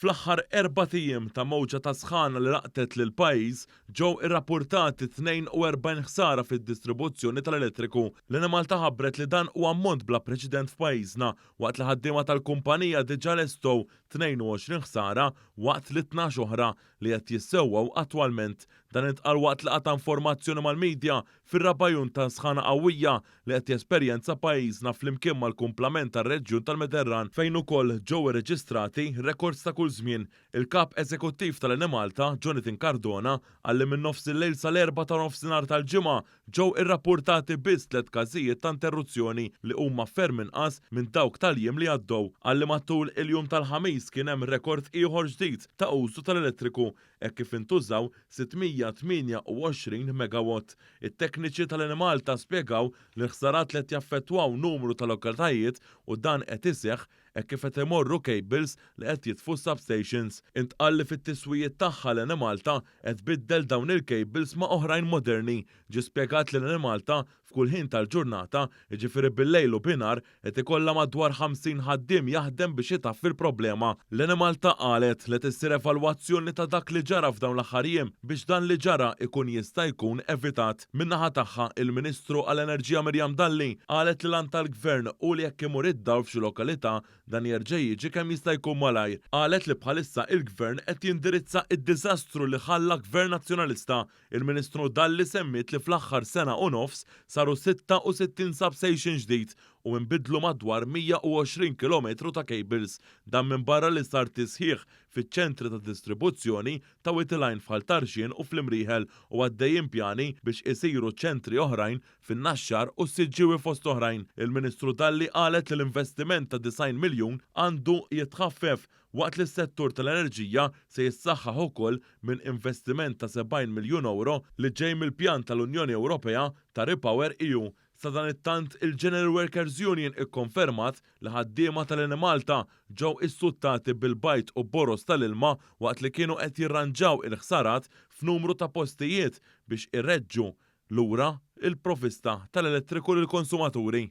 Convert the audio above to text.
Fl-aħħar erbat ijiem ta' mewġa ta' sħana li laqtet lill-pajjiż, ġew irrappurtati 42 ħsara fid-distribuzzjoni tal-elettriku. L-Enemalta ħabbret li dan hu ammont bla preċedent f'pajjiżna, waqt li ħaddiema tal-kumpanija diġà lestow 22 ħsara waqt li 12 oħra li qed jissewwew attwalment. Dan intqal waqt laqgħa ta' informazzjoni mal-media fir-raba' jum ta' sħana qawwija li qed jesperjenza pajjiżna flimkien mal-kumplament tar-reġjun tal-Mediterran fejn ukoll ġew irreġistrati rekords ta' kull żmien. Il-Kap Eżekuttiv tal-Enemalta, Jonathan Cardona, qal li minn nofsillejl sal-erbgħa ta' nofsinhar tal-Ġimgħa ġew irrappurtati biss tliet każijiet ta' interruzzjoni li huma ferm inqas minn dawk tal-jiem li għaddew. Qal li matul il-jum tal-Ħamis kien hemm rekord ieħor ġdid ta' użu tal-elettriku hekk kif intużaw 628 megawatt. It-tekniċi tal-Enemalta spjegaw li l-ħsarat li qed jaffettwaw numru ta' lokalitajiet u dan qed iseħħ hekk kif qed imorru cables li qed jitfu s-substations. Intqal li fit-tiswijiet tagħha l-Enemalta qed tbiddel dawn il-cables ma' oħrajn moderni. Ġie spjegat li l-Enemalta f'kull ħin tal-ġurnata, jiġifieri bil-lejl u binhar, qed ikollha madwar 50 ħaddiem jaħdem biex itaffi l-problema. L-Enemalta qalet li qed issir evalwazzjoni ta' dak li ġara f'dawn l-aħħar jiem biex dan li ġara ikun jista' jkun evitat. Min-naħa tagħha, il-Ministru għall-Enerġija Miriam Dalli qalet li l-għan tal-Gvern hu li jekk imur id-dawl f'xi lokalità dan jerġa' jiġi kemm jista' jkun malajr. Qalet li bħalissa il-Gvern qed jindirizza d-diżastru li ħalla Gvern Nazzjonalista. Il-Ministru Dalli semmiet li fl-aħħar sena u nofs saru 66 substation ġdid u inbidlu madwar 120 kilometru ta' cables. Dan minbarra li sar tisħiħ fiċ-ċentri ta' distribuzzjoni ta' Wied il-Għajn f'Ħal Tarxien u fl-Imrieħel u għaddejjin pjani biex isiru ċentri oħrajn fin-Naxxar u s-Siġġiewi fost oħrajn. Il-Ministru Dalli qalet li l-investiment ta' 90 miljun għandu jitħaffef waqt li s-settur tal-enerġija se jissaħħaħ ukoll minn investiment ta' 70 miljun ewro li ġej mill-pjan tal-Unjoni Ewropea ta' Repower EU. Sadanittant, il-General Workers Union ikkonfermat li ħaddiema tal-Enemalta ġew issuttati bil-bajd u boroż tal-ilma waqt li kienu qed jirranġaw il-ħsarat f'numru ta' postijiet biex ireġġu lura l-provvista tal-elettriku lill-konsumaturi.